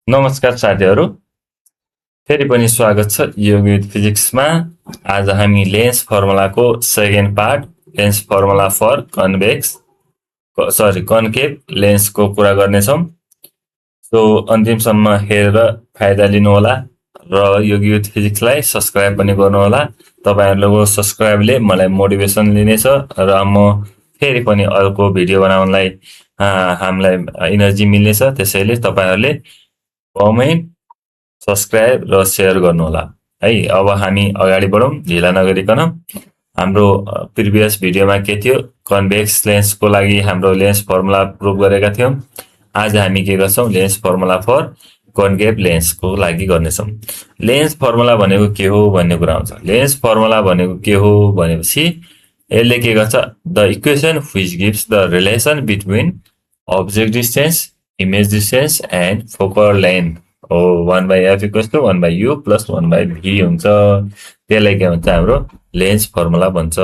नमस्कार साथीहरू, फेरि पनि स्वागत छ योग विथ फिजिक्समा। आज हामी लेन्स फर्मुलाको second part lens formula for concave लेन्सको कुरा गर्नेछौँ। सो अन्तिमसम्म हेरेर फाइदा लिनुहोला र योग विथ फिजिक्सलाई सब्स्क्राइब पनि गर्नुहोला। तपाईहरुको सब्स्क्राइबले मलाई मोटिभेसन दिनेछ र म फेरि पनि अर्को भिडियो बनाउनलाई हामीलाई एनर्जी मिल्नेछ। त्यसैले तपाईहरुले कमेन्ट, सब्स्क्राइब र शेयर गर्नुहोला है। अब हामी अगाडि बढौं ढिला नगरिकन। हाम्रो प्रिभियस भिडियोमा के थियो, कन्भेक्स लेन्सको लागि हाम्रो लेन्स फर्मुला प्रुभ गरेका थियौं। आज हामी के गर्छौं, लेन्स फर्मुला फर कन्केभ लेन्सको लागि गर्नेछौं। लेन्स फर्मुला भनेको के हो भन्ने कुरा आउँछ। लेन्स फर्मुला भनेको के हो भनेपछि यसले के गर्छ, the equation which gives the relation between object distance, image distance and focal length हो 1/f = 1/u + 1/v हुन्छ। त्यसलाई के भन्छ, हाम्रो लेन्स फर्मुला भन्छ।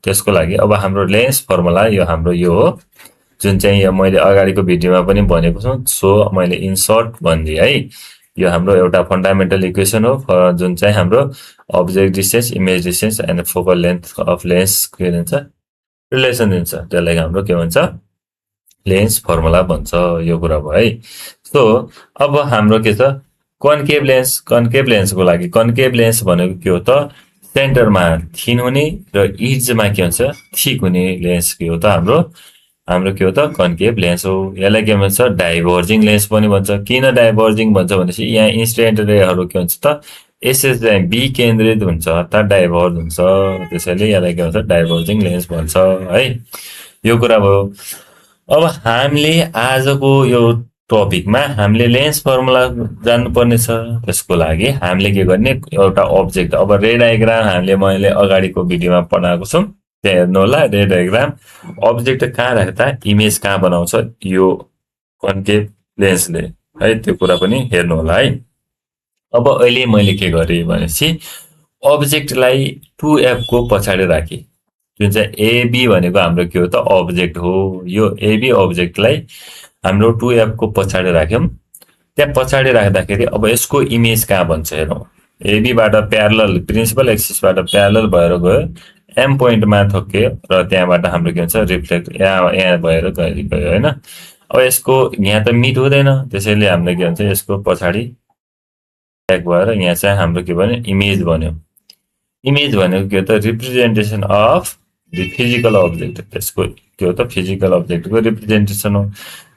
त्यसको लागि अब हाम्रो लेन्स फर्मुला यो हो, जुन चाहिँ यो मैले अगाडिको भिडियोमा पनि भनेको छु। सो मैले इन सर्ट भनिदिए है। यो हाम्रो एउटा फन्डामेन्टल इक्वेसन हो, जुन चाहिँ हाम्रो object distance, image distance and focal length of lens के दिन्छ, रिलेसन दिन्छ। त्यसलाई हाम्रो के भन्छ, लेन्स फर्मुला भन्छ। यो कुरा भयो है। सो अब हाम्रो के छ, कन्केभ लेन्सको लागि कन्केभ लेन्स भनेको के हो त, सेन्टरमा थिन हुने र इजमा के हुन्छ, थिक हुने लेन्स के हो त, हाम्रो के हो त, कन्केभ लेन्स हो। यसलाई के भन्छ, डाइभर्जिङ लेन्स पनि भन्छ। किन डाइभर्जिङ भन्छ भनेपछि यहाँ इन्सिडेन्ट रेहरू के हुन्छ त, यसै चाहिँ विकेन्द्रित हुन्छ अर्थात डाइभर्ज हुन्छ। त्यसैले यसलाई के भन्छ, डाइभर्जिङ लेन्स भन्छ है। यो कुरा भयो। अब हामीले आजको यो टपिकमा हामीले लेन्स फर्मुला जान्नुपर्ने छ। त्यसको लागि हामीले के गर्ने, एउटा अब्जेक्ट, अब रे डायग्राम मैले अगाडिको भिडियोमा पढाएको छु, त्यहाँ हेर्नु होला। रे डायग्राम अब्जेक्ट कहाँ राख्दा इमेज कहाँ बनाउँछ यो कन्केभ लेन्सले है, त्यो कुरा पनि हेर्नु होला है। अब अहिले मैले के गरेँ भनेपछि अब्जेक्टलाई 2f को पछाडि राखेँ, जुन चाहिँ एबी भनेको हाम्रो के हो त, अब्जेक्ट हो। यो एबी अब्जेक्टलाई हाम्रो 2f को पछाडि राख्यौं। त्यहाँ पछाडि राख्दाखेरि अब यसको इमेज कहाँ बन्छ हेरौं। एबी बाट प्यारलल, प्रिन्सिपल एक्सिसबाट प्यारलल भएर गयो, एम पोइन्टमा थोक्यो र त्यहाँबाट हाम्रो के हुन्छ, रिफ्लेक्ट यहाँ भएर गयो हैन। अब यसको यहाँ त मिट हुँदैन, त्यसैले हामीले के भन्छ, यसको पछाडि ब्याक भएर यहाँ चाहिँ हाम्रो के भन्यो, इमेज बन्यो। इमेज भनेको के हो त, representation of the physical object. त्यसको के हो त, फिजिकल अब्जेक्टको रिप्रेजेन्टेसन हो।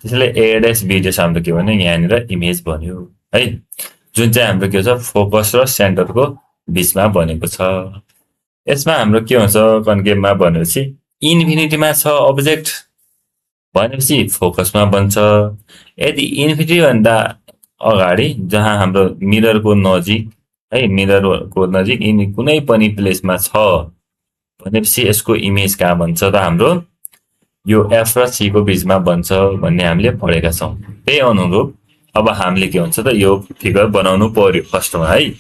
त्यसैले a', b' हाम्रो के भन्यो, यहाँनिर इमेज बन्यो है, जुन चाहिँ हाम्रो के छ, फोकस र सेन्टरको बीचमा बनेको छ। यसमा हाम्रो के हुन्छ, कन्केभमा भनेपछि इन्फिनिटीमा छ अब्जेक्ट भनेपछि फोकसमा बन्छ। यदि इन्फिनिटी भन्दा अगाडि जहाँ हाम्रो मिररको नजिक है, मिररको नजिक कुनै पनि प्लेसमा छ भनेपछि यसको इमेज कहाँ बन्छ त, हाम्रो यो एफ र सी को बीचमा बन्छ भन्ने हामीले पढेका छौं। त्यही अनुरूप अब हामीले के हुन्छ त, यो फिगर बनाउनु पर्यो फर्स्टमा है।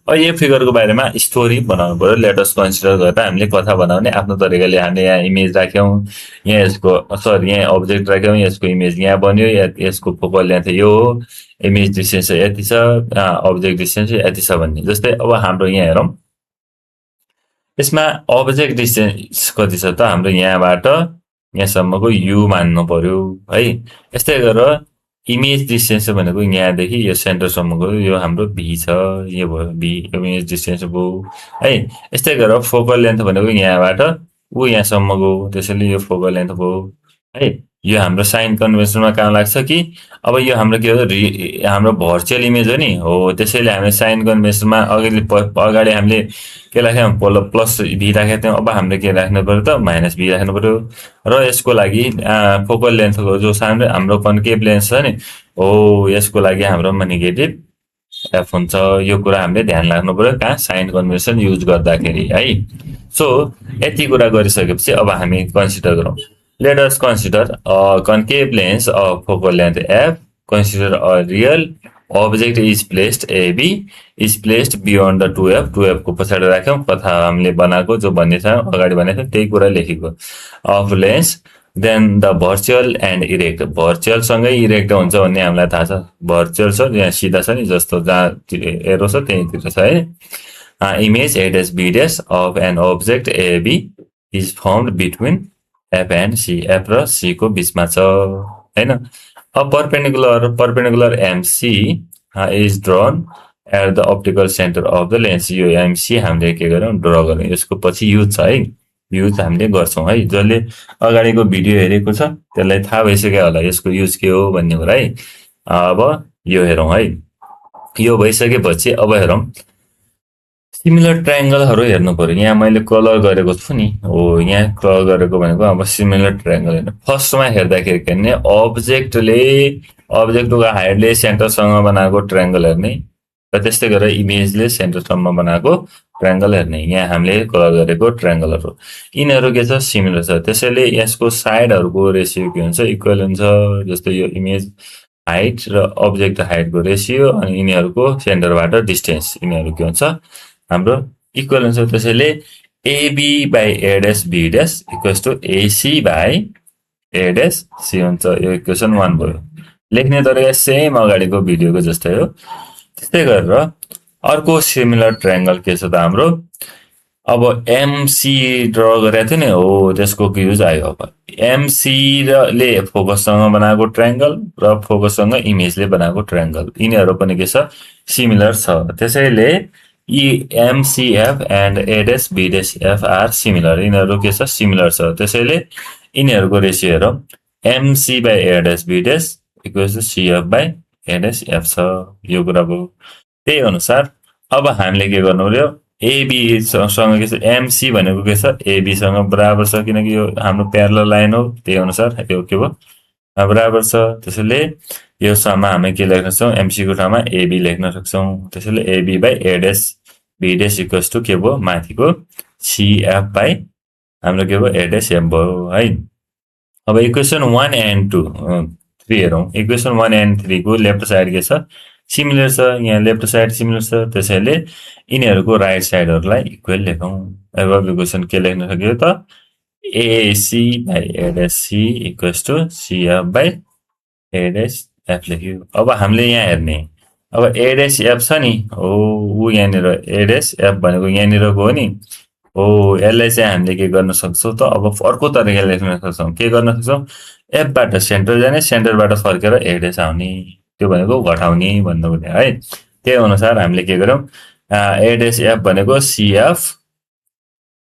अब यो फिगरको बारेमा स्टोरी बनाउनु पर्यो। लेट अस कन्सिडर गरेर हामीले कथा बनाउने आफ्नो तरिकाले हामीले यहाँ इमेज राख्यौं, यहाँ यसको यहाँ अब्जेक्ट राख्यौं, यसको इमेज यहाँ बन्यो, यसको फोकल लेन्थ यो हो, इमेज डिस्टेन्स यति छ, अब्जेक्ट डिस्टेन्स यति छ भन्ने। जस्तै अब हाम्रो यहाँ हेरौं, यसमा अब्जेक्ट डिस्टेन्स कति छ त, हाम्रो यहाँबाट यहाँसम्मको u मान्नु पर्यो है। यस्तै गरेर इमेज डिस्टेन्स भनेको यहाँदेखि यो सेन्टरसम्मको यो हाम्रो v छ, यो भयो v, इमेज डिस्टेन्स भयो है। यस्तै गरेर फोकल लेन्थ भनेको यहाँबाट यहाँसम्मको, त्यसैले यो फोकल लेन्थ भयो है। यो हाम्रो साइन कन्भेन्सनमा काम लाग्छ कि अब यो हाम्रो के हो, हाम्रो भर्चुअल इमेज हो नि हो। त्यसैले हामीले साइन कन्भेन्सनमा अगाडि हामीले के राख्यौं, प्लस v राखेका थियौं। अब हामीले के राख्नु पर्यो त, माइनस v राख्नु पर्यो। र यसको लागि फोकल लेन्थको जो हाम्रो कन्केभ लेन्स छ नि हो, यसको लागि हाम्रोमा नेगेटिभ f हुन्छ। यो कुरा हामीले ध्यान राख्नु पर्यो कहाँ, साइन कन्भेन्सन युज गर्दाखेरि है। सो यति कुरा गरिसकेपछि अब हामी कन्सिडर गरौँ। Let us consider a concave lens of focal length f. Consider a real object is placed, AB is placed beyond the 2f. 2f को पछाडि राख्यौं, कथा हामीले बनाएको जो भन्ने छ अगाडि भनेको त्यही कुरा लेखेको। Of lens then the virtual and erect, virtual सँगै इरेक्ट हुन्छ भन्ने हामीलाई थाहा छ। भर्चुअल छ यहाँ सिधा छ नि, जस्तो जहाँ एरो छ त्यहीँतिर छ है। Image A dash B dash of an object AB is formed between F and C, F र सी को बिचमा छ हैन। अब perpendicular MC is drawn at the optical centre of the lens, यो एमसी हामीले के गरौँ ड्र गरौँ, यसको पछि युज छ है, युज हामीले गर्छौँ है। जसले अगाडिको भिडियो हेरेको छ त्यसलाई थाहा भइसक्यो होला यसको युज के हो भन्ने कुरा है। अब यो हेरौँ है, यो भइसकेपछि अब हेरौँ सिमिलर ट्रायंगलहरु हेर्नु पर्यो। यहाँ मैले कलर गरेको छु नि, हो यहाँ कलर गरेको भनेको अब सिमिलर ट्रायंगल हैन। फर्स्टमा हेर्दाखेरि के भन्ने अब्जेक्टको हाइटले सेन्टरसँग बनाएको ट्रायंगल हेर्ने र त्यस्तै गरेर इमेजले सेन्टरसम्म बनाएको ट्रायंगल हेर्ने। यहाँ हामीले कलर गरेको ट्रायंगलहरु यिनीहरु के छ सिमिलर छ, त्यसैले यसको साइडहरुको रेशियो के हुन्छ इक्वल हुन्छ। जस्तै यो इमेज हाइट र अब्जेक्ट हाइटको रेशियो अनि यिनीहरुको सेन्टरबाट डिस्टेन्स यिनीहरु के हुन्छ हाम्रो इक्वल हुन्छ। त्यसैले AB by A dash B dash equals to AC by A dash C हुन्छ। यो इक्वेसन 1 भयो। लेख्ने तरिका सेम अगाडिको भिडियोको जस्तै हो। त्यस्तै गरेर अर्को सिमिलर ट्रायंगल के छ त हाम्रो, अब MC ड्र गरेको थियो नि, हो त्यसको युज आयो। अब MC ले फोकससँग बनाएको ट्रायंगल र फोकससँग इमेजले बनाएको ट्रायंगल यिनीहरु पनि के छ सिमिलर छ। त्यसैले MCF and A dash B dash F are similar, यिनीहरु के छ सिमिलर छ। त्यसैले यिनीहरुको रेशियो हेरौं MC by A dash B dash equals to CF by A dash F छ। यो कुरा भयो। त्यही अनुसार अब हामीले के गर्नु पर्यो, AB सँग के छ MC भनेको के छ AB सँग बराबर छ, किनकि यो हाम्रो प्यारलल लाइन हो। त्यही अनुसार यो के भयो बराबर छ। त्यसैले यो सम हामी के लेख्न सक्छौं MC को ठाउँमा AB लेख्न सक्छौं। त्यसैले AB by A dash B dash equals to के भयो माथिको CF by हाम्रो के भयो A dash F भयो है। अब इक्वेसन 1 and 2 3 हेरौं। इक्वेसन 1 and 3 को लेफ्ट साइड के छ सिमिलर छ, यहाँ लेफ्ट साइड सिमिलर छ। त्यसैले यिनीहरुको राइट साइडहरुलाई इक्वल लेखौं। अब इक्वेसन के लेख्न सक्यो त AC by A dash C equals to CF by A dash F लेख्यो। अब हामीले यहाँ हेर्ने, अब A dash F छ नि, हो उ यहाँनिर A dash F भनेको यहाँनिरको हो नि, हो यसलाई चाहिँ हामीले के गर्न सक्छौं त अब अर्को तरिकाले लेख्न सक्छौं। के गर्न सक्छौं F बाट सेन्टर जाने, सेन्टरबाट फर्केर A dash आउने, त्यो भनेको घटाउने भन्नु पर्यो है। त्यही अनुसार हामीले के गरौँ A dash F भनेको CF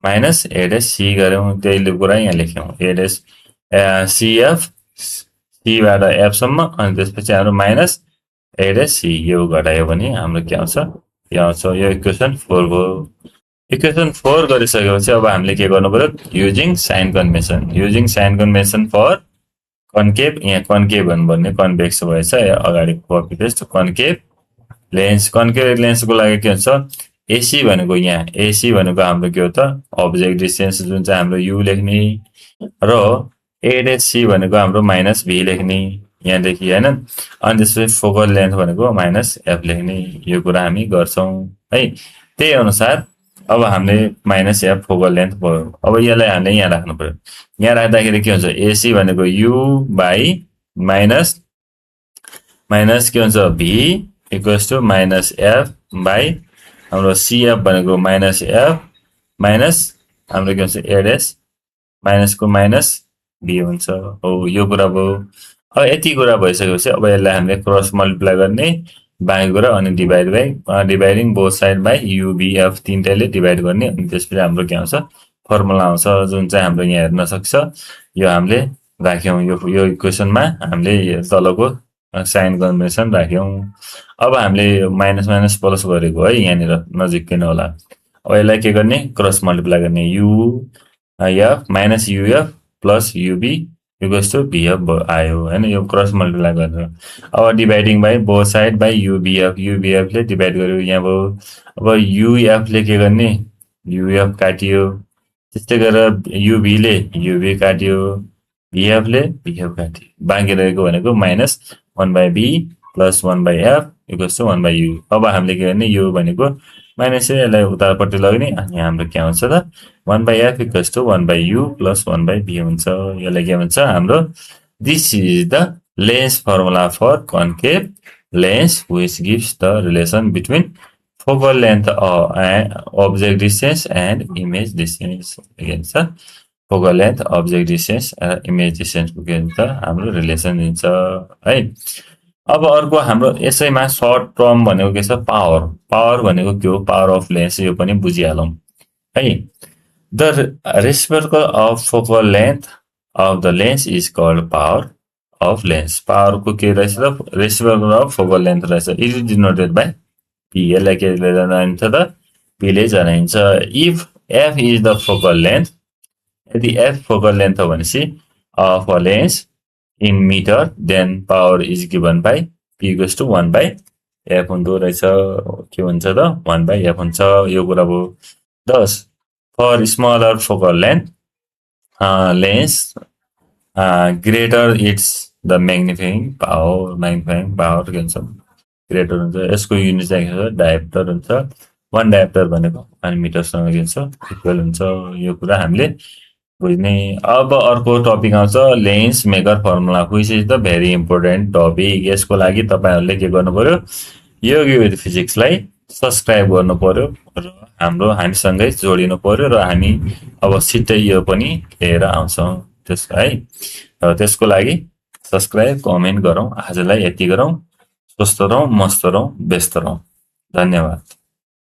minus A dash C गरौँ। त्यही कुरा यहाँ लेख्यौं A dash CF C बाट F सम्म अनि त्यसपछि हाम्रो माइनस A dash C यो घटायो भने हाम्रो के आउँछ यो आउँछ। यो इक्वेसन 4 भयो। इक्वेसन 4 गरिसकेपछि अब हामीले के गर्नु पर्यो using sign convention. Using sign convention for concave, यहाँ कन्केभ भन्ने कन्भेक्स भएछ अगाडि copy paste concave lens. Concave लेन्सको लागि के हुन्छ AC भनेको यहाँ AC भनेको हाम्रो के हो त अब्जेक्ट डिस्टेन्स जुन चाहिँ हाम्रो U लेख्ने र A dash C भनेको हाम्रो माइनस B लेख्ने यहाँदेखि हैन। अनि त्यसपछि फोकल लेन्थ भनेको माइनस F लेख्ने। यो कुरा हामी गर्छौं है। त्यही अनुसार अब हामीले माइनस F फोकल लेन्थ भयो। अब यसलाई हामीले यहाँ राख्नु पर्यो। यहाँ राख्दाखेरि के हुन्छ AC भनेको U बाइ माइनस के हुन्छ B equals to minus F by हाम्रो CF भनेको माइनस F माइनस हाम्रो के हुन्छ A dash माइनस को माइनस B हुन्छ। हो यो कुरा भयो। अब यति कुरा भइसकेपछि अब यसलाई हामीले क्रस मल्टिप्लाई गर्ने बाँकी कुरा अनि dividing both side by UBF तीनटैले डिभाइड गर्ने अनि त्यसपछि हाम्रो के आउँछ फर्मुला आउँछ जुन चाहिँ हाम्रो यहाँ हेर्न सक्छ। यो हामीले राख्यौं यो इक्वेसनमा हामीले तलको साइन कन्भेन्सन राख्यौं। अब हामीले माइनस माइनस प्लस गरेको है यहाँनिर नजिकै नै होला। अब यसलाई के गर्ने क्रस मल्टिप्लाई गर्ने UF minus UF plus UB equals to BF आयो हैन। यो क्रस मल्टिप्लाई गरेर अब dividing by both side by UBF ले डिभाइड गर्यो यहाँ भयो। अब UF ले के गर्ने UF काटियो, त्यस्तै गरेर UB ले UB काटियो, BF ले BF काटियो। बाँकी रहेको भनेको minus 1 by B plus 1 by F equals to 1 by U। अब हामीले के गर्ने यो भनेको माइनस यसलाई उतापट्टि लग्ने अनि हाम्रो के हुन्छ त 1/f equals to 1/u plus 1/v हुन्छ। यसलाई के भन्छ हाम्रो this is the lens formula for concave lens which gives the relation between focal length object distance and image distance के भन्छ focal length object distance image distance को के भन्छ हाम्रो रिलेसन दिन्छ है। अब अर्को हाम्रो यसैमा सर्ट टर्म भनेको के छ पावर। पावर भनेको के हो पावर अफ लेन्स यो पनि बुझिहालौं है। The reciprocal of focal length of the lens is called power of lens. Power को के रहेछ त रेसिप्रोकल अफ फोकल लेन्थ रहेछ। It is denoted by p। यसलाई के जनाइन्छ त p ले जनाइन्छ। If f is the focal length यदि f फोकल लेन्थ हो भनेपछि of a lens in meter then power is given by p equals to 1/f हुँदो रहेछ। के हुन्छ त 1/f हुन्छ यो कुरा भयो। thus for smaller focal length lens greater it's the magnifying power के हुन्छ ग्रेटर हुन्छ। यसको युनिट चाहिँ के छ डायोप्टर हुन्छ। 1 डायोप्टर भनेको 1 मिटरसँग के हुन्छ इक्वल हुन्छ। यो कुरा हामीले बुझ्ने। अब अर्को टपिक आउँछ lens maker formula which is the very important topic। यसको लागि तपाईहरुले के गर्नु पर्यो योगी विथ फिजिक्सलाई सब्स्क्राइब गर्नु पर्यो र हामीसँगै जोडिनु पर्यो र हामी अब छिट्टै यो पनि लिएर आउँछौं है। र त्यसको लागि सब्स्क्राइब कमेन्ट गरौँ। आजलाई यति गरौँ। स्वस्थ रहौं मस्त रहौं व्यस्त रहौं। धन्यवाद।